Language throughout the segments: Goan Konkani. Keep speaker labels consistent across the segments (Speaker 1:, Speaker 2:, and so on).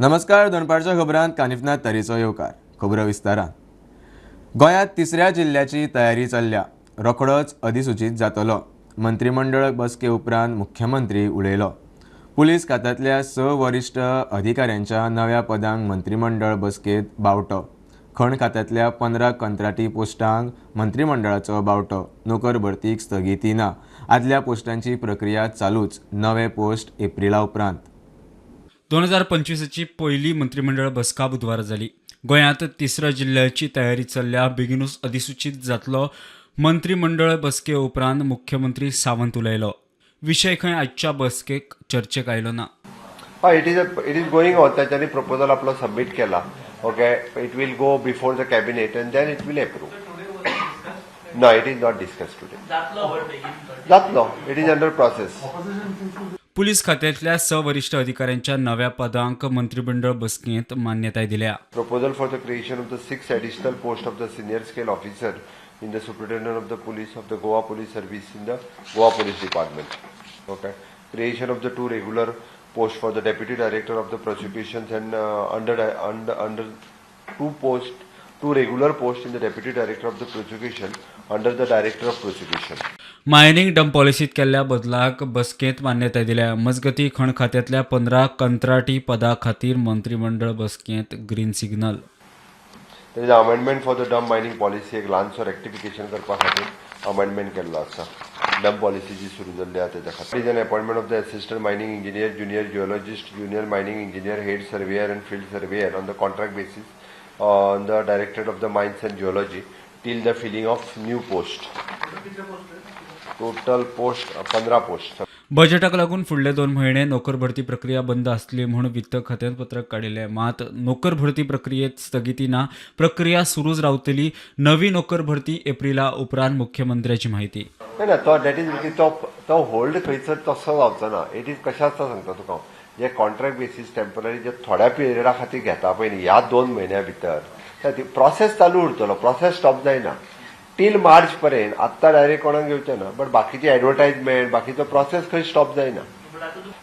Speaker 1: नमस्कार, दनपारच्या खबरांत कानिफनाथ तारीचो येवकार. खबरो विस्तारान. गोंयांत तिसऱ्या जिल्ल्याची तयारी चल्ल्या. रोखडोच अधिसुचीत जातलो. मंत्रीमंडळ बसके उपरांत मुख्यमंत्री उलयलो. पुलीस खात्यांतल्या स वरिश्ठ अधिकाऱ्यांच्या नव्या पदांक मंत्रीमंडळ बसकेंत बावटो. खण खात्यांतल्या 15 कंत्राटी पोस्टांक मंत्रीमंडळाचो बावटो. नोकर भरतीक स्थगिती ना. आदल्या पोस्टांची प्रक्रिया चालूच. नवे पोस्ट एप्रिला उपरांत.
Speaker 2: 2025ची पयली मंत्रिमंडळ बसका बुधवारा जाली. गोंयांत तिसऱ्या जिल्ह्याची तयारी चल्ल्या. बेगिनूच अधिसुचीत जातलो. मंत्रिमंडळ बसके उपरांत मुख्यमंत्री सावंत उलयलो. विशय खंय आजच्या बसकेक चर्चेक आयलो ना.
Speaker 3: हय, it is going on. तांच्यांनी प्रपोजल आपलो सबमीट केला. Okay, it will go before the cabinet and then it will approve. No, it is not discuss today. जातलो, it is under process.
Speaker 2: Police खात्यांतल्या स वरिश्ठ अधिकाऱ्यांच्या नव्या पदांक मंत्रिमंडळ बसकेंत मान्यताय दिल्या.
Speaker 3: Proposal for the creation of the six additional post of the senior scale officer in the Superintendent of the Police of the Goa Police Service in the Goa Police Department. Okay. Creation of the two regular post for the Deputy Director of the Prosecutions and under two post, two regular post in the Deputy Director of the Prosecution under the Director of Prosecution.
Speaker 2: Mining dump पॉलिसीत केल्ल्या बदलाक बसकेंत मान्यताय दिल्या. मजगती, खण खात्यांतल्या 15 कंत्राटी पदां खातीर मंत्रिमंडळ बसकेंत green signal.
Speaker 3: There is amendment for the dump mining policy. एक ल्हानसो रेक्टिफिकेशन करपा खातीर अमेंडमेंट केल्लो आसा, डंप पॉलिसी जी सुरू जाल्ली आसा तेच्या खातीर. Is an appointment of the Assistant Mining Engineer, Junior Geologist, Junior Mining Engineer, Head Surveyor and Field Surveyor on the contract basis on the Directorate of the Mines and Geology till the filling of new post. Total post 15 post.
Speaker 2: बजेटाक लागून फुडले 2 म्हयने नोकर भरती प्रक्रिया बंद आसतली म्हूण वित्त खात्यान पत्रक काडिल्लें. मात नोकर भरती प्रक्रियेत स्थगिती ना. प्रक्रिया सुरूच रावतली. नवी नोकर भरती एप्रिला उपरांत, मुख्यमंत्र्याची माहिती.
Speaker 3: नाही ना, तो that is तो तो होल्ड खंयसर तसो जावचो ना. It is कशें आसता सांगता तुका हांव. जे कॉन्ट्रॅक्ट बेसीस टेम्पररी जे थोड्या पिरियडा खातीर घेता पळय न्ही, ह्या 2 म्हयन्या भितर प्रोसेस चालू उरतलो. प्रोसेस स्टॉप जायना टील मार्च पर्यंत. आत्तां डायरेक्ट कोणाक घेवचे ना, बट बाकीची एडवर्टायजमेंट, बाकीचो प्रोसेस खंय स्टॉप जायना.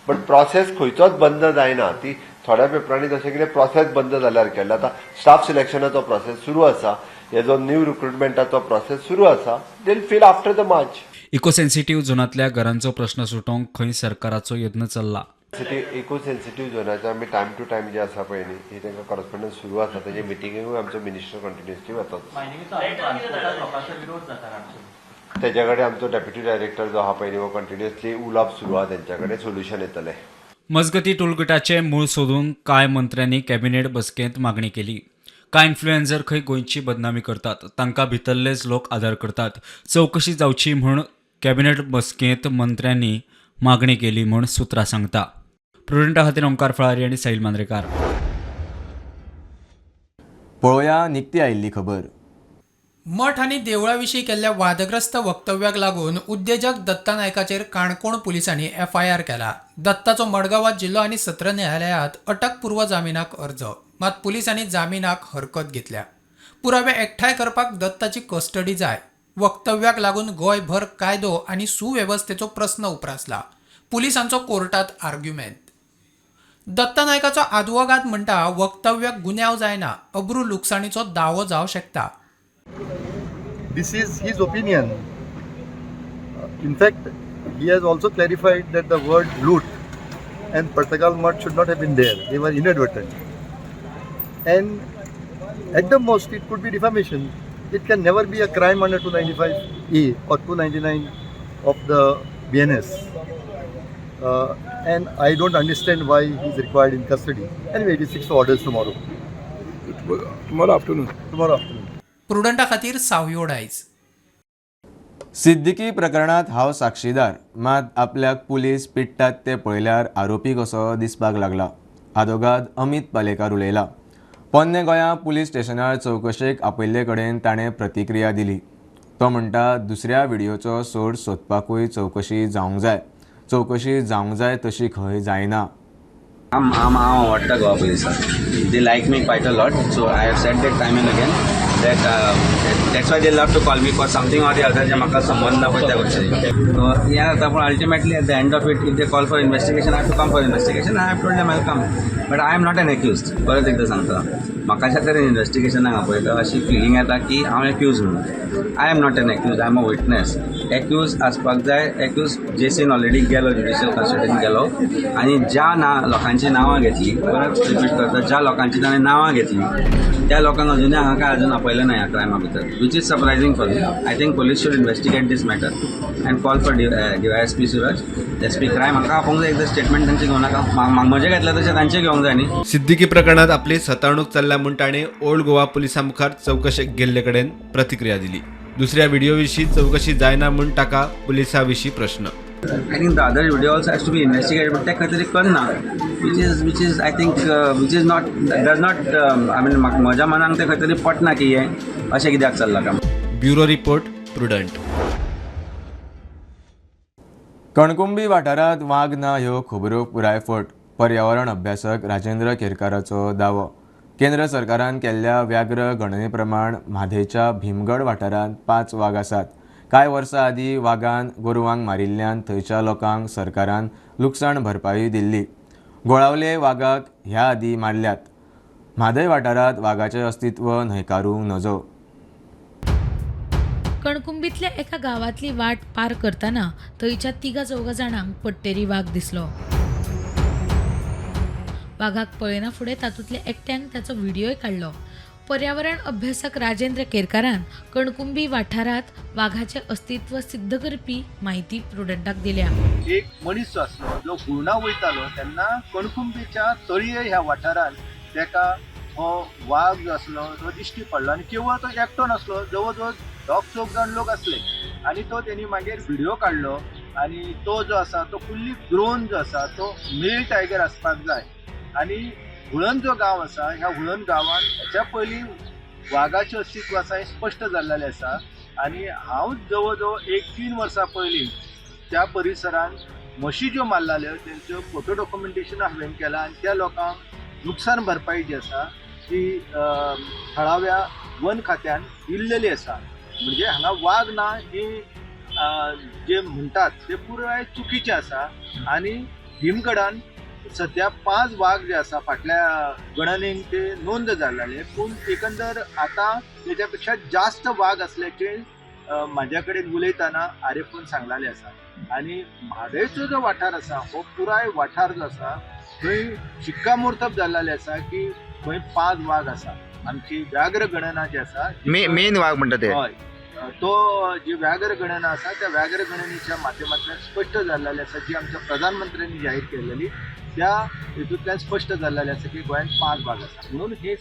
Speaker 3: बट प्रोसेस खंयचोच बंद जायना. ती थोड्या पेपरांनी जशें कितें प्रोसेस बंद जाल्यार केल्लें. आतां स्टाफ सिलेक्शनाचो प्रोसेस सुरू आसा, हेजो न्यू रिक्रुटमेंटाचो प्रोसेस सुरू आसा. They'll fill after the March.
Speaker 2: Eco sensitive झोनांतल्या घरांचो प्रश्न सुटोवंक खंय सरकाराचो यत्न चल्ला.
Speaker 3: इको सेन्सिटीव झोनाचे आमी टायम टू टायम जे आसा पळय न्ही, ही तांकां कॉरस्पॉन्डन्स सुरू आसा. तेजे मिटिंगेकूय आमचो मिनिस्टर कंटिन्युअसली वतात.
Speaker 4: मायनिंगेचो आतां ट्रान्सपोर्टाक लोकांचो विरोध जाता काणकोण.
Speaker 3: तेच्या कडेन आमचो डेप्युटी डायरेक्टर जो आहा पळय न्ही, हो कंटिन्युअसली उलोवप सुरू आहा तेंच्या कडेन. सोल्युशन येतलें.
Speaker 2: मजगती, टोलगेटाचें मूळ सोदूंक कांय मंत्र्यांनी कॅबिनेट बसकेंत मागणी केली. कांय इन्फ्लुएन्सर खंय गोंयची बदनामी करतात. तांकां भितरलेच लोक आदार करतात. चवकशी जावची म्हूण कॅबिनेट बसकेंत मंत्र्यांनी मागणी केली म्हूण सुत्रां सांगता. प्रुडंटा खातीर ओंकार फळारी आनी साहील मांद्रेकार.
Speaker 1: पळोवया निकती आयिल्ली खबर.
Speaker 5: मठ आनी देवळा विशीं केल्ल्या वादग्रस्त वक्तव्याक लागून उद्देजक दत्ता नायकाचेर काणकोण पुलिसांनी एफआयआर केला. दत्ताचो मडगांवात जिल्लो आनी सत्र न्यायालयात अटकपूर्व जामिनाक अर्ज. मात पुलिसांनी जामिनाक हरकत घेतल्या. पुरावे एकठांय करपाक दत्ताची कस्टडी जाय. वक्तव्याक लागून गोंयभर कायदो आनी सुवेवस्थेचो प्रस्न उप्रासला. पुलिसांचो कोर्टात आर्ग्युमेंत. दत्ता नायकाचो आदवोगाद म्हणटा, वक्तव्याक गुन्यांव जायना, अब्रू लुकसाणीचो दावो जावं शकता.
Speaker 6: This is his opinion. In fact, he has also clarified that the word "loot" and Partagal Mutt should not have been there. They were inadvertent. And at the most, it could be defamation. It can never be a crime under 295A or 299 of the BNS. And I don't understand why he is required in custody. Anyway, it is fixed for orders tomorrow.
Speaker 7: Tomorrow afternoon.
Speaker 6: Tomorrow afternoon.
Speaker 5: प्रुडंटा खातीर सावयो डायज.
Speaker 1: सिद्दीकी प्रकरणात हांव साक्षीदार, मात आपल्याक पुलीस पिडटात ते पळयल्यार आरोपी कसो दिसपाक लागला, आदोगाद अमीत पालेकार उलयला. पोन्ने गोंया पुलीस स्टेशनार चवकशेक आपयल्ले कडेन ताणें प्रतिक्रिया दिली. तो म्हणटा, दुसऱ्या व्हिडियोचो सोर्स सोदपाकूय चवकशी जावंक जाय. चवकशी जावंक जाय तशी खंय जायना.
Speaker 8: हांव आवडटा Goa पुलिसाक. They like me quite a lot, so I have said that time and again. That that's why they love to call me for something or the other जे म्हाका संबंद ना पळय त्या गोश्टीनी. हें जाता, पूण ultimately at the end of it, if they call for investigation, I have to come for investigation. I have told them I come, but I am not an accused. परत एकदां सांगता, म्हाका अशा तरेन इन्वेस्टिगेशनाक आपयता अशी फिलींग येता की हांव एक्यूज म्हणून. I am not an accused, I am a witness. Accused आसपाक जाय, एक्यूज जेसीन ऑलरेडी गेलो, ज्युडिशियल कस्टडीन गेलो आनी ज्या ना लोकांची नांवां घेतली, परत रिपीट करता, ज्या लोकांची ताणें नांवां घेतली त्या लोकांक अजुनूय हांगा काय अजून आपयलें ना ह्या क्रायमा भितर, which is surprising for me. I think police should investigate this matter and call for DYSP Suraj, SP crime. हांकां आपोवंक जाय, एकदां स्टेटमेंट तांचे घेवं नाका? म्हजें घेतलें तशें तांचें घेवंक जाय न्ही.
Speaker 9: सिद्दीकी प्रकरणात आपली सतावणूक चल्ल्या म्हूण ताणें ओल्ड गोवा पुलिसां मुखार चवकशेक गेल्ले कडेन प्रतिक्रिया दिली. दुसऱ्या व्हिडिओ विशीं चवकशी जायना म्हूण ताका पुलिसां विशीं प्रश्न.
Speaker 8: I think the other video also has to be investigated, but ते खंय तरी करना, which is I think which is not does not, I mean, म्हज्या मनाक ते खंय तरी पटना की हें अशें कित्याक चल्लां काय.
Speaker 9: Bureau report, Prudent.
Speaker 1: Kankumbi वाठारांत वाग ना ह्यो खबरो पुराय फट, पर्यावरण अभ्यासक राजेंद्र केरकाराचो दावो. केंद्र सरकारान केल्ल्या व्याघ्र गणने प्रमाण म्हादयच्या भीमगड वाठारांत 5 वाग आसात. कांय वर्सां आदीं वागान गोरवांक मारिल्ल्यान थंयच्या लोकांक सरकारान लुकसाण भरपाई दिल्ली. गोळावले वागाक ह्या आदीं मारल्यात. म्हादय वाठारांत वागाचें अस्तित्व न्हयकारूंक नजो.
Speaker 10: कणकुंबीतल्या एका गांवांतली वाट पार करतना थंयच्या तिगा चौगा जाणांक पट्टेरी वाग दिसलो. वागाक पळयना फुडें तातूंतल्या एकट्यान ताचो व्हिडियोय काडलो. पर्यावरण अभ्यासक राजेंद्र केरकारान कणकुंबी वाठारांत वाघाचें अस्तित्व सिद्ध करपी म्हायती प्रुडंटाक दिल्या.
Speaker 11: एक मनीस जो आसलो जो गुर्णा वयतालो तेन्ना कणकुंबीच्या तळये ह्या वाठारांत तेका हो वाग जो आसलो तो दिश्टी पडलो आनी केवळ तो एकटो नासलो, जवळ जवळ दोग चौग जाण लोक आसले आनी तो तेणी मागीर व्हिडियो काडलो आनी तो जो आसा तो फुल्ली ग्रोन जो आसा तो मेल टायगर आसपाक जाय. आनी हुळण जो गांव आसा ह्या हुळण गांवान हेच्या पयलीं वागाचें अस्तित्व आसा हें स्पश्ट जाल्लें आसा. आनी हांव जवळ जवळ 1-3 वर्सां पयलीं त्या परिसरान म्हशी ज्यो मारलेल्यो तेंच्यो फोटो डॉक्युमेंटेशन हांवें केलां आनी त्या लोकांक नुकसान भरपाई जी आसा ती थळाव्या वन खात्यान दिल्लेली आसा. म्हणजे हांगा वाग ना ही जे म्हणटात ते पुराय चुकीचें आसा. आनी भीमगडान सद्या 5 वाग जे आसा फाटल्या गणनेन ते नोंद जाल्ले, पूण एकंदर आतां तेच्या पेक्षा जास्त वाग असल्याचे म्हाज्या कडेन उलयतना आरेफून सांगलेलें आसा. आनी म्हादयचो जो वाठार आसा हो पुराय वाठार जो आसा थंय शिक्कामोर्तब जाल्लें आसा की थंय 5 वाग आसा. आमची व्याघ्र गणना जी आसा,
Speaker 12: मेन वाग म्हणटा ते,
Speaker 11: हय, तो जी व्याघ्र गणना आसा त्या व्याघ्र गणनेच्या माध्यमांतल्यान स्पश्ट जाल्लें आसा, जी आमच्या प्रधानमंत्र्यांनी जाहीर केलेली त्या हेतूंतल्यान स्पश्ट जाल्लें आसा की गोंयांत 5 वाग आसा. म्हणून हे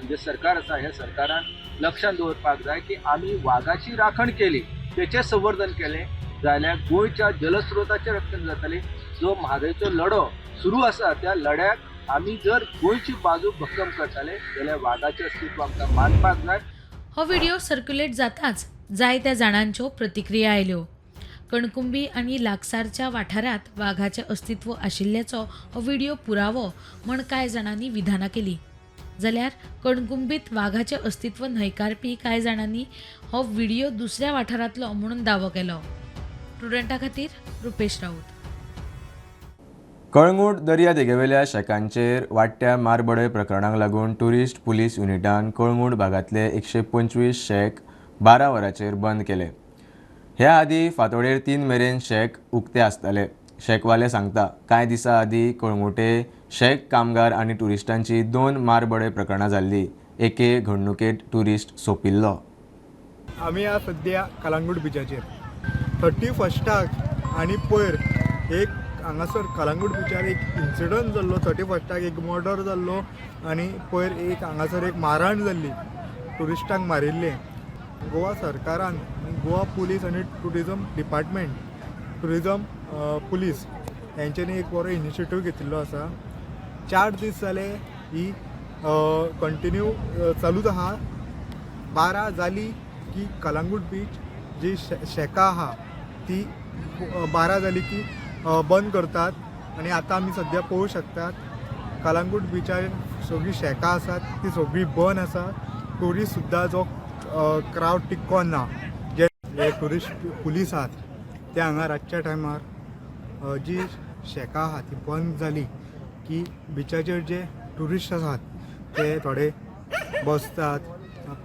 Speaker 11: जे सरकार आसा ह्या सरकारान लक्षांत दवरपाक जाय की आमी वागाची राखण केली, तेचें संवर्धन केलें जाल्यार गोंयच्या जलस्रोताचें रक्षण जातलें. जो म्हादयचो लढो सुरू आसा त्या लढ्याक आमी जर गोंयची बाजू भक्कम करतले जाल्यार वागाचें अस्तित्व आमकां मानपाक जाय.
Speaker 10: हो व्हिडिओ सर्क्युलेट जाताच जायत्या जाणांच्यो प्रतिक्रिया आयल्यो. कणकुंबी आनी लागसारच्या वाठारांत वाघाचें अस्तित्व आशिल्ल्याचो हो व्हिडिओ पुरावो म्हण कांय जाणांनी विधानां केली, जाल्यार कणकुंबीत वाघाचें अस्तित्व न्हयकारपी कांय जाणांनी हो व्हिडिओ दुसऱ्या वाठारांतलो म्हणून दावो केलो. प्रुडंटा खातीर रुपेश राऊत.
Speaker 1: कळंगूट दर्या देगेवेल्या शेकांचेर वाडट्या मारबडय प्रकरणांक लागून ट्युरिस्ट पुलीस युनिटान कळंगूट भागांतले 125 शेक 12 वरांचेर बंद केले. ह्या आदीं फांतोडेर 3 मेरेन शेक उक्ते आसताले. शेकवाले सांगता, कांय दिसां आदीं कळंगूटे शेक कामगार आनी ट्युरिस्टांची 2 मारबडय प्रकरणां जाल्लीं. एके घडणुकेंत ट्युरिस्ट सोंपिल्लो.
Speaker 13: आमी आज सद्या कलंगूट बिचाचेर 31 आनी पयर एक हांगासर कलंगूट बिचार एक इन्सिडंट जाल्लो. 31 एक मर्डर जाल्लो आनी पयर एक हांगासर एक मारहाण जाल्ली, ट्युरिस्टांक मारिल्ले. गोवा सरकारान गोवा पुलीस आनी टुरिजम डिपार्टमेंट, टुरिजम पुलीस हेंच्यांनी एक बरो इनिशिएटीव घेतिल्लो आसा. 4 दीस जाले ही कंटिन्यू चालूच आहा. 12 जाली की कलंगूट बीच जी शेकां आहा ती 12 जाली की बंद करतात. आनी आतां आमी सद्या पळोवंक शकतात कलंगूट बिचार सगळीं शेकां आसात ती सगळीं बंद आसा. ट्युरिस्ट सुद्दां जो क्रावड टिक्कोन ना. जे ट्युरिस्ट पुलीस आहात ते हांगा रातच्या टायमार जी शेकां आहा ती बंद जाली की बिचाचेर जे ट्युरिस्ट आसात ते थोडे बसतात,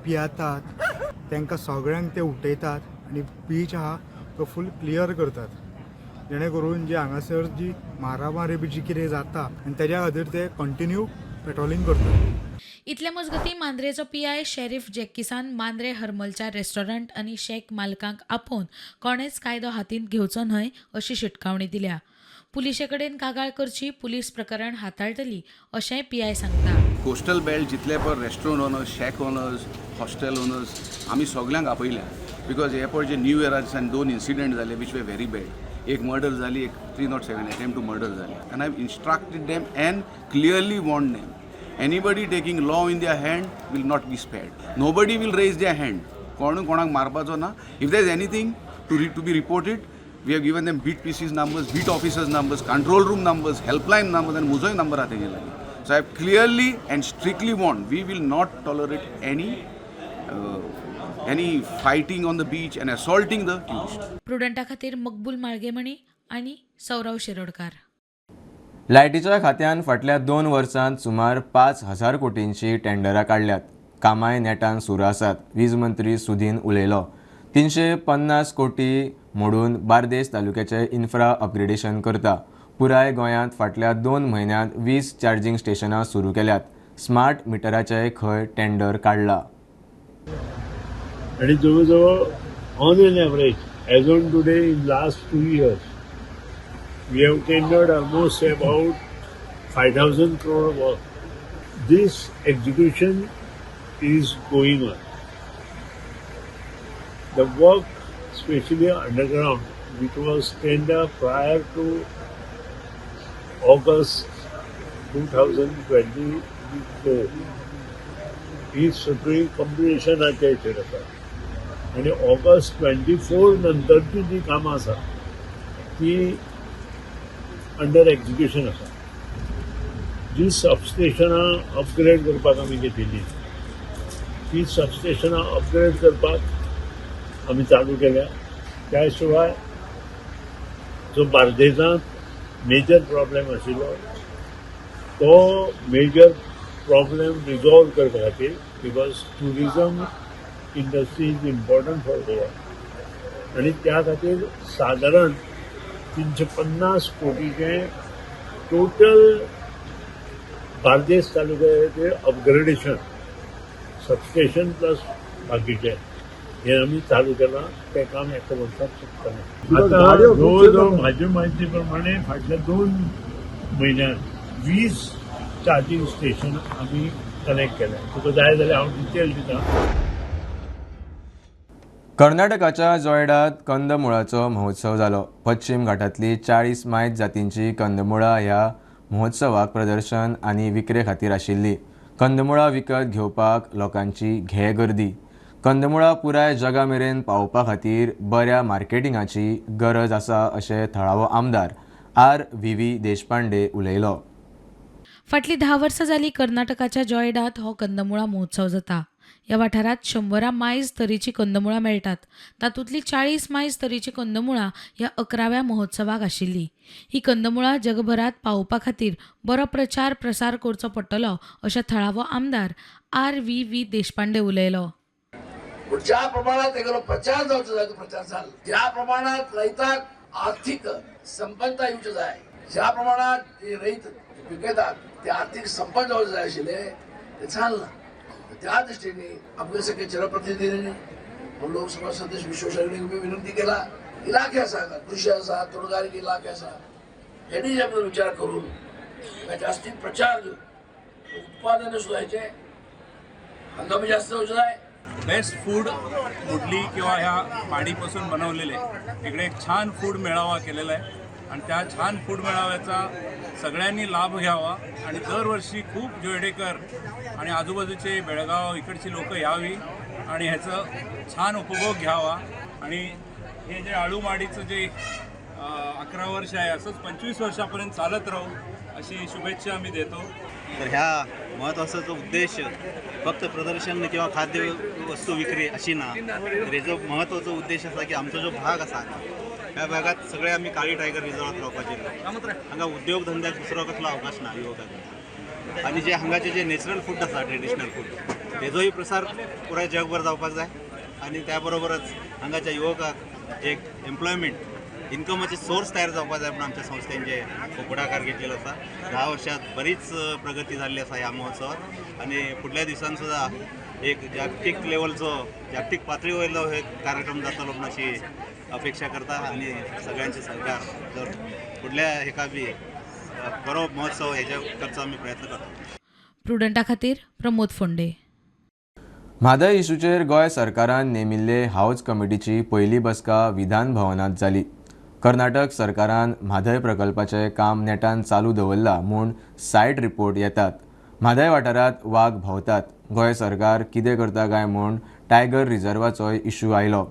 Speaker 13: पियेतात, तांकां सगळ्यांक ते उठयतात आनी बीच आहा तो फूल क्लियर करतात, जेणे करून जे हांगासर जी मारामारी बी जी कितें जाता आनी तेज्या खातीर ते कंटिन्यू पेट्रोलिंग करतात.
Speaker 10: इतले मजगतीं मांद्रेचो पीआय शेरीफ जॅकिसान मांद्रे हरमलच्या रेस्टॉरंट आनी शेक मालकांक आपोवन कोणेच कायदो हातींत घेवचो न्हय अशी शिटकावणी दिल्या. पुलिशे कडेन कागाळ करची, पुलीस प्रकरण हाताळटली अशेंय पीआय सांगता.
Speaker 12: कोस्टल बेल्ट जितले पळय restaurant owners, shack owners, hostel owners आमी सगल्यांक आपयल्या, because हे पळय जे न्यू इयरा दिसांनी 2 इन्सिडंट जाले which were very bad. एक मर्डर जाली, एक 307 अटेम्प्ट टू मर्डर जाली. And I have instructed them and clearly warned them, anybody taking law in their hand will not be spared. Nobody will raise their hand. कोणूय कोणाक मारपाचो ना. If there is anything to be reported, we have given them beat PCs numbers, beat officers numbers, control room numbers, helpline numbers आनी म्हजोय नंबर आहा तेजे लागीं. So I have clearly and strictly warned, we will not tolerate any fighting on the beach and assaulting the tourist.
Speaker 10: प्रुडंटा खातीर मकबूल माळगेमणी आनी सौरव शिरोडकार.
Speaker 1: लायटीच्या खात्यान फाटल्या 2 वर्सांत सुमार 5,000 कोटींची टेंडरां काडल्यात. कामाय नेटान सुरू आसात. वीज मंत्री सुदीन उलयलो. 350 कोटी मोडून बार्देस तालुक्याचे इन्फ्रा अपग्रेडेशन करता. पुराय गोंयांत फाटल्या 2 म्हयन्यांत 20 चार्जींग स्टेशनां सुरू केल्यात. स्मार्ट मिटराचें खंय टेंडर काडला.
Speaker 14: आनी जवळ जवळ on an average as on today in last 2 years we have tendered almost about 5,000 crore work. This execution is going on. The work, especially underground, which was tendered prior to August 2024, ही सगळी कंप्लिशनाच्या हेचेर आसा. आनी ऑगस्ट 24 नंतरची जी कामां आसा ती अंडर एक्झिक्युशन आसा. जी सबस्टेशनां अपग्रेड करपाक आमी घेतिल्ली ती सबस्टेशनां अपग्रेड करपाक आमी चालू केल्या. त्या शिवाय जो बार्देजांत मेजर प्रॉब्लेम आशिल्लो तो मेजर प्रॉब्लेम रिजॉल्व करपा खातीर, because tourism industry is important for Goa, आनी त्या खातीर सादारण 350 कोटीचें टोटल बार्देस तालुक्याचें अपग्रेडेशन सबस्टेशन प्लस बाकीचें हें आमी चालू केलां. तें काम एका वर्सात सोंपतलें. आतां जवळ जवळ म्हाजे म्हायती प्रमाणे फाटल्या 2 म्हयन्यांत 20 चार्जींग स्टेशन आमी कनेक्ट केल्या. तुका जाय जाल्यार हांव डिटेल दिता.
Speaker 1: कर्नाटकाच्या जोयडात कंदमुळाचो महोत्सव जालो. पश्चिम घाटांतली 40 मायत जातींची कंदमुळां ह्या महोत्सवाक प्रदर्शन आनी विक्रे खातीर आशिल्ली. कंदमुळां विकत घेवपाक लोकांची घे गर्दी. कंदमुळां पुराय जगा मेरेन पावोवपा खातीर बऱ्या मार्केटिंगाची गरज आसा अशें थळावो आमदार RVV Deshpande उलयलो.
Speaker 10: फाटलीं 10 वर्सां जालीं कर्नाटकाच्या जोयडात हो कंदमुळां महोत्सव जाता. ह्या वाठारांत 100 मायज तरेचीं कंदमुळां मेळटात. तातूंतलीं 40 मायज तरेचीं कंदमुळां ह्या 11व्या महोत्सवाक आशिल्लीं. ही कंदमुळां जगभरांत पावोवपा खातीर बरो प्रचार प्रसार करचो पडटलो अशें थळावो आमदार RVV Deshpande उलयलो.
Speaker 15: ज्या प्रमाणात तेगेलो प्रचार जावचो जाय तो प्रचार जालो. ज्या प्रमाणात रयताक आर्थिक संपन्नता येवची जाय, ज्या प्रमाणात रयत पिकयतात ते आर्थिक संपन्न जावचे जाय आशिल्ले ते जालें ना. त्या दृष्टीने आपले सगळे जनप्रतिनिधींनी लोकसभा सदस्य विश्वेश्वर विनंती केला. इलाखे आसा, कृषी आसा, तोडगारी इलाखे आसा, हेणी विचार करून जास्ती प्रचार उत्पादन सुद्धा हंगामी जास्त जावचे जाय.
Speaker 16: बेस्ट फूड मुडली किंवा ह्या माडीपासून बनवलेले इकडे एक छान फूड मेळावा केलेला आहे आणि त्या छान फूड मेळाव्याचा सगळ्यांनी लाभ घ्यावा आणि दरवर्षी खूप जोयडेकर आणि आजूबाजूचे बेळगाव इकडची लोकं यावी आणि ह्याचं छान उपभोग घ्यावा. आणि हे जे आळूमाडीचं जे 11 वर्ष आहे असंच 25 वर्षापर्यंत चालत राहू अशी शुभेच्छा आम्ही देतो.
Speaker 4: तर ह्या महोत्सवाचो उद्देश फक्त प्रदर्शन किंवा खाद्य वस्तू विक्री अशी ना, तर हेजो महत्वाचो उद्देश आसा की आमचो जो भाग आसा ह्या भागात सगळे आमी काळी टायगर रिजर्वात रावपाचे लोक. हांगा उद्योग धंद्याक दुसरो कसलो अवकाश ना युवकांक, आनी जे हांगाचे जे नॅचरल फूड आसा, ट्रेडिशनल फूड, तेजोय प्रसार पुराय जगभर जावपाक जाय. आनी त्या बरोबरच हांगाच्या युवकांक एक एम्प्लॉयमेंट इन्कमाचे सोर्स तयार जावपाक जाय म्हणून आमच्या संस्थेन जे पुढाकार घेतलेलो आसा. 10 वर्षात बरीच प्रगती जाल्ली आसा ह्या महोत्सवात, आनी फुडल्या दिसान सुद्दां एक जागतीक लेवलचो, जागतीक पातळी वयलो हे कार्यक्रम जातलो म्हूण अशी अपेक्षा करता. आनी सगळ्यांचे सहकार जर फुडल्या हेका बी बरो महोत्सव हेजे करचो आमी प्रयत्न करता.
Speaker 10: प्रुडंटा खातीर प्रमोद फोंडे.
Speaker 1: म्हादय इशूचेर गोंय सरकारान नेमिल्ले हावज कमिटीची पयली बसका विधान भवनांत जाली. कर्नाटक सरकारान म्हादय प्रकल्पाचें काम नेटान चालू दवरलां म्हूण सायट रिपोर्ट येतात. म्हादय वाठारांत वाग भोंवतात. गोंय सरकार कितें करता काय म्हूण टायगर रिजर्वाचोय इशू आयलो.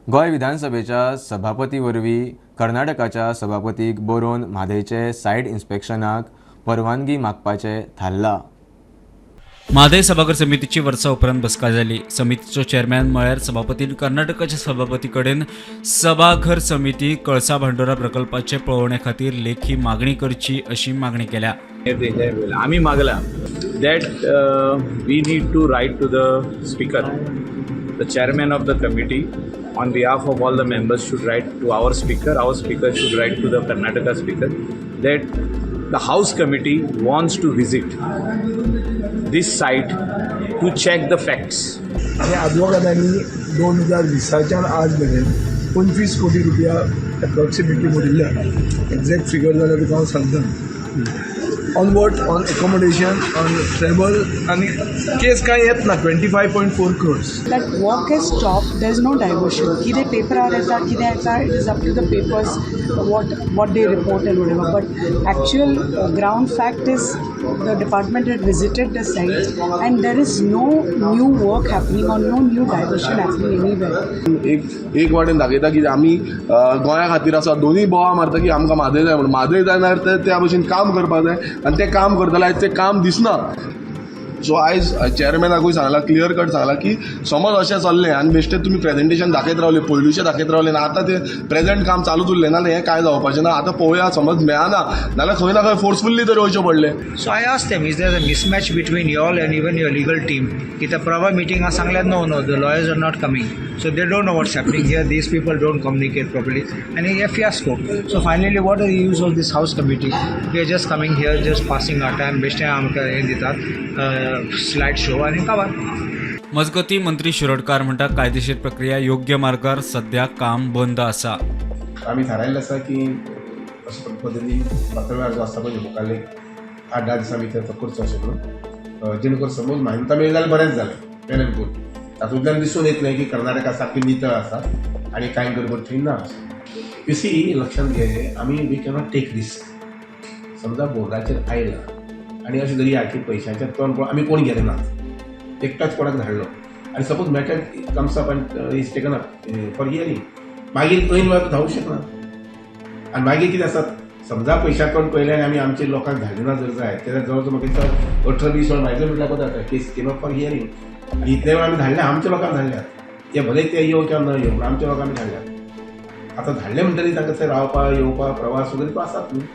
Speaker 1: गोंय विधानसभेच्या सभापती वरवीं कर्नाटकाच्या सभापतीक बरोवन म्हादयचे सायट इन्स्पेक्शनाक परवानगी मागपाचें थारलां.
Speaker 2: म्हादय सभाघर समितीची वर्सा उपरांत बसका जाली. समितीचो चेअरमॅन म्हळ्यार सभापतीन कर्नाटकाच्या सभापती कडेन सभाघर समिती कळसा भांडोरा प्रकल्पाचे पळोवणे खातीर लेखी मागणी करची अशी मागणी केल्या.
Speaker 17: आमी मागला that we need to write to the speaker, the chairman of the committee on behalf of all the members should write to our speaker, our speaker should write to the Karnataka speaker that the House committee wants to visit this site to check the facts.
Speaker 7: आनी आदवोगादांनी 2020च्यान आज मेरेन 25 कोटी रुपया एप्रॉक्सिमेटली मोडिल्ले. एग्जॅक्ट फिगर जाल्यार तुका हांव सांगता. On what? On accommodation, on travel, आनी केस कांय येत ना. 25.4 crores.
Speaker 18: That work is stopped. There is no diversion. कितें पेपरार येता, कितें येता, it is up to the papers what they report and whatever. But actual ground fact is the department had visited the site and there is no new work happening or no new diversion happening anywhere.
Speaker 19: एक वाटेन दाखयता की आमी गोंया खातीर आसा, दोनूय बोवा मारता की आमकां म्हादय जाय म्हणून. म्हादय जाय जाल्यार त्या भशेन काम करपाक जाय आनी तें काम करतले आयज तें काम दिसना. सो आयज चेअरमॅनाकूय सांगलां, क्लियर कट सांगलां की समज अशें चल्लें आनी बेश्टें तुमी प्रेजेंटेशन दाखयत रावले, पयलूचें दाखयत रावले आनी आतां तें प्रेजेंट काम चालूच उरलें ना जाल्यार हें कांय जावपाचें ना. आतां पळोवया, समज मेळना जाल्यार खंय ना खंय फोर्सफुल्ली तरी वयचें पडलें.
Speaker 20: So I asked them, is there a mismatch between y'all and even your legal team? कित्याक परवा मिटिंगा सांगल्यार no no the lawyers are not coming, so they don't know what's happening here, these people don't communicate properly आनी हे fiasco. So finally what are the use of this house committee? We are just coming here, just passing our time. बेश्टें आमकां हें दितात स्लायड शो आनी काबार.
Speaker 2: मजगती मंत्री शिरोडकार म्हणटा कायदेशीर प्रक्रिया योग्य मार्गार सध्या काम बंद आसा.
Speaker 21: आमी थारायल्लें आसा की अशे पद्दतीन पत्रवेव्हार जो आसा पळय मुखार एक 8-10 दिसां भितर तो करचो अशें म्हणून, जेणे करून समज मान्यता मेळ्ळी जाल्यार बरेंच जालें, वेल एंड गूड. तातूंतल्यान दिसून येतलें की कर्नाटका सारकी नितळ आसा आनी कांय गडबड थंय ना अशें. You see, लक्षांत घे, आमी we cannot take risk. समजा बोर्डाचेर आयला आनी अशें धरया की पयशांचें तोंड पळोवन आमी कोण गेले नात, एकटाच कोणाक धाडलो आनी suppose matter comes up and is taken up for hearing, मागीर ऐन वेळार धांवूंक शकना. आनी मागीर कितें आसा, समजा पयशा तोंड पळयलें आनी आमी आमचे लोकांक धाडले ना जर जायत जाल्यार जवळ जवळ म्हाका दिसता 18-20 वर म्हाजे म्हटल्यार कोता जाता case came up for hearing. आनी इतले वेळ आमी धाडल्या, आमच्या लोकांक धाडल्यात, ते भले ते येवं किंवा न येवं, आमच्या लोकांक आमी धाडल्यात. आतां धाडले म्हणटकीर तांकां थंय रावपा येवपा प्रवास वगैरे तो आसात न्हू.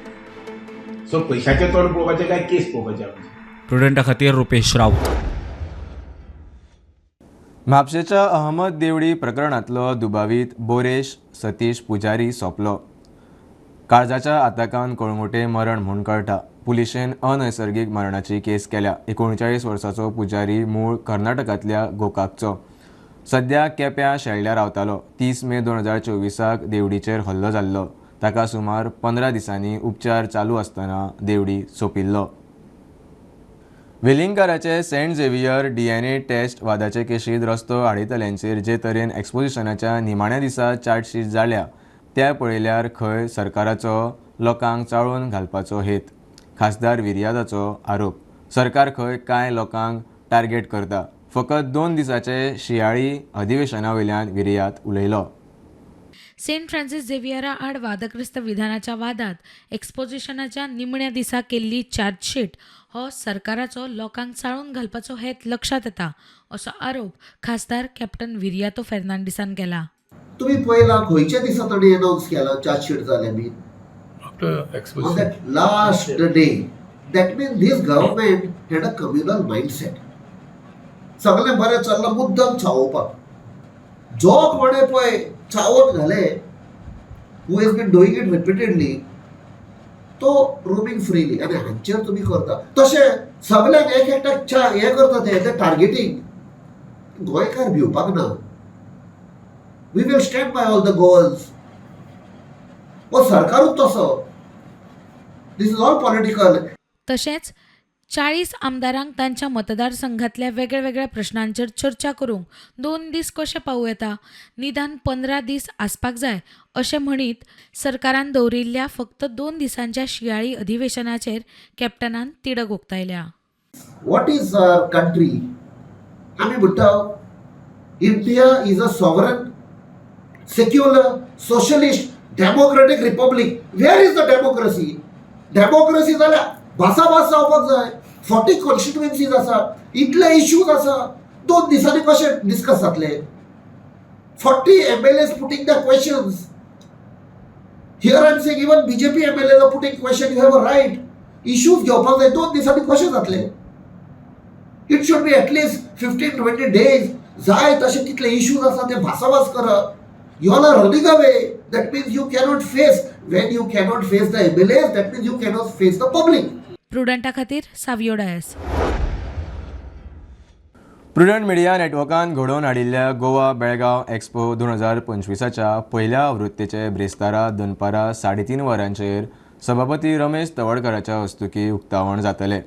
Speaker 21: सो पयशाचें तोंड पळोवपाचें काय केस पळोवपाचें आमचें.
Speaker 2: प्रुडंटा खातीर रुपेश राऊत.
Speaker 1: म्हापशेच्या अहमद देवडी प्रकरणांतलो दुबावीत बोरेश सतीश पुजारी सोंपलो. काळजाच्या आताकान कळंगुटे मरण म्हूण कळटा. पुलिशेन अनैसर्गीक मरणाची केस केल्या. 39 वर्साचो पुजारी मूळ कर्नाटकांतल्या गोकाकचो, सद्या केप्यां शेल्ड्या रावतालो. 30 मे 2024 देवडीचेर हल्लो जाल्लो. ताका सुमार 15 दिसांनी उपचार चालू आसतना देवडी सोंपिल्लो. वेलिंगकाराचे सेंट झेवियर DNA taste वादाचे केशींत रस्तो आडयतल्यांचेर जे तरेन एक्सपोजिशनाच्या निमाण्या दिसा चार्जशीट जाल्या त्या पळयल्यार खंय सरकाराचो लोकांक चाळोवन घालपाचो हेत, खासदार विर्यादाचो आरोप. सरकार खंय कांय लोकांक टार्गेट करता. फकत 2 दिसाचे शियाळी अधिवेशना वयल्यान विर्याद उलयलो.
Speaker 10: सेंट फ्रांसीस झेवियरा आड वादग्रस्त विधानाच्या वादात एक्सपोजिशनाच्या निमण्या दिसा केल्ली चार्जशीट हो सरकाराचो लोकांक चाळून घालपाचो हेत लक्षात येता असो आरोप खासदार कॅप्टन विरियातो फेर्नांडीसान केला.
Speaker 3: तुमी पळयला खंयच्या दिसा ताणें अनावन्स केला चार्जशीट जालें बी On that last day. That means this government had a communal mindset. सगळें बरें चल्लां मुद्दम चावोवपाक जो कोणें पळय चावत घाले who has been doing it repeatedly तो रोमिंग फ्रीली आनी हांचेर तुमी करता तशें सगल्यांक एक एकट्याक च्या हें करता ते टार्गेटींग. गोंयकार भिवपाक ना. We will stand by all the Goans. हो सरकारूच तसो. This is all political.
Speaker 10: तशेंच 40 आमदारांक तांच्या मतदारसंघातल्या वेगळ्यावेगळ्या प्रश्नांचेर चर्चा करूंक 2 दीस कशें पावूं येता, निदान 15 दीस आसपाक जाय अशें म्हणीत सरकारान दवरिल्ल्या फक्त 2 दिसांच्या शिंयाळी अधिवेशनाचेर कॅप्टनान तिडक उक्तायल्या.
Speaker 3: What is our country? आमी म्हणटा India is a sovereign, secular, socialist, democratic republic. Where is the democracy? Democracy जाल्यार भासाभास जावपाक जाय. 40 कॉन्स्टिट्युएन्सीज आसा, इतले इश्यूज आसा, 2 दिसांनी कशें डिस्कस जातले? 40 MLAs putting the questions. Here I am saying even BJP MLAs are putting question. You have a right. Issues घेवपाक जाय. 2 दिसांनी कशें जातले? It should be at least 15-20 days. जाय तशे कितले इश्यूज आसा ते भासाभास करप. You all are running away. That means you cannot face. When you cannot face the MLAs, that means you cannot face the public.
Speaker 10: प्रुडंटा खातीर Savio Dias.
Speaker 1: Prudent media नेटवर्कान घडोवन हाडिल्ल्या गोवा बेळगांव एक्सपो 2025च्या पयल्या आवृत्तेचे ब्रेस्तारा दनपारां 3:30 वरांचेर सभापती रमेश तवडकराच्या हस्तुकीं उक्तावण जातलें.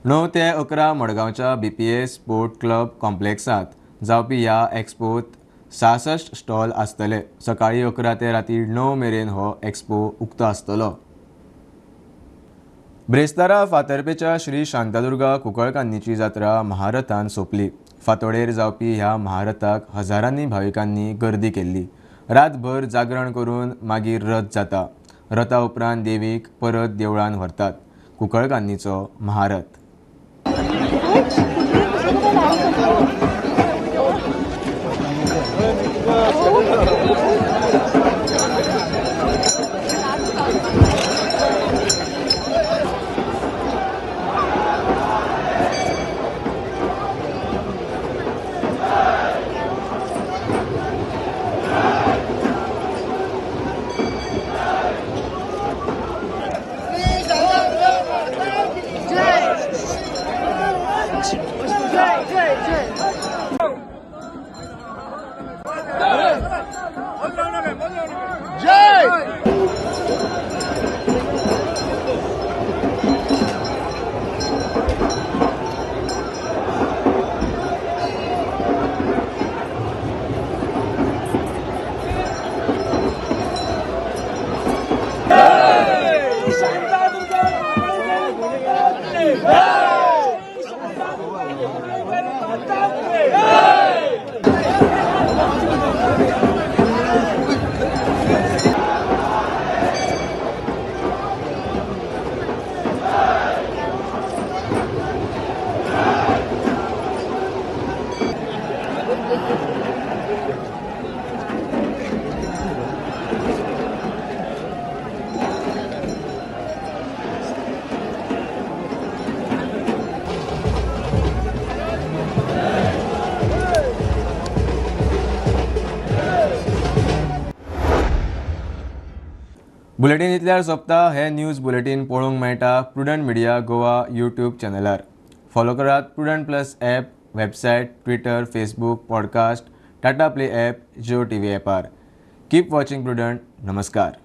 Speaker 1: 9 ते 11 मडगांवच्या BPS sport club कॉम्प्लेक्सांत जावपी ह्या एक्सपोत 66 स्टॉल आसतले. सकाळीं 11 ते राती 9 मेरेन हो एक्सपो उक्तो आसतलो. ब्रेस्तारा फातर्पेच्या श्री शांतादुर्गा कुंकळकान्नीची जात्रा महारथान सोंपली. फांतोडेर जावपी ह्या महारथाक हजारांनी भाविकांनी गर्दी केल्ली. रातभर जागरण करून मागीर रथ जाता. रथा उपरांत देवीक परत देवळान व्हरतात. कुंकळकान्नीचो महारथ. बुलेटीन इतल्यार सोंपता. हे न्यूज बुलेटीन पळोवंक मेळटा प्रुडंट मिडिया गोवा यूट्यूब चॅनलार. फॉलो करात Prudent plus app, website, Twitter, Facebook, podcast, Tata Play app, Jio TV ॲपार. Keep watching Prudent. नमस्कार.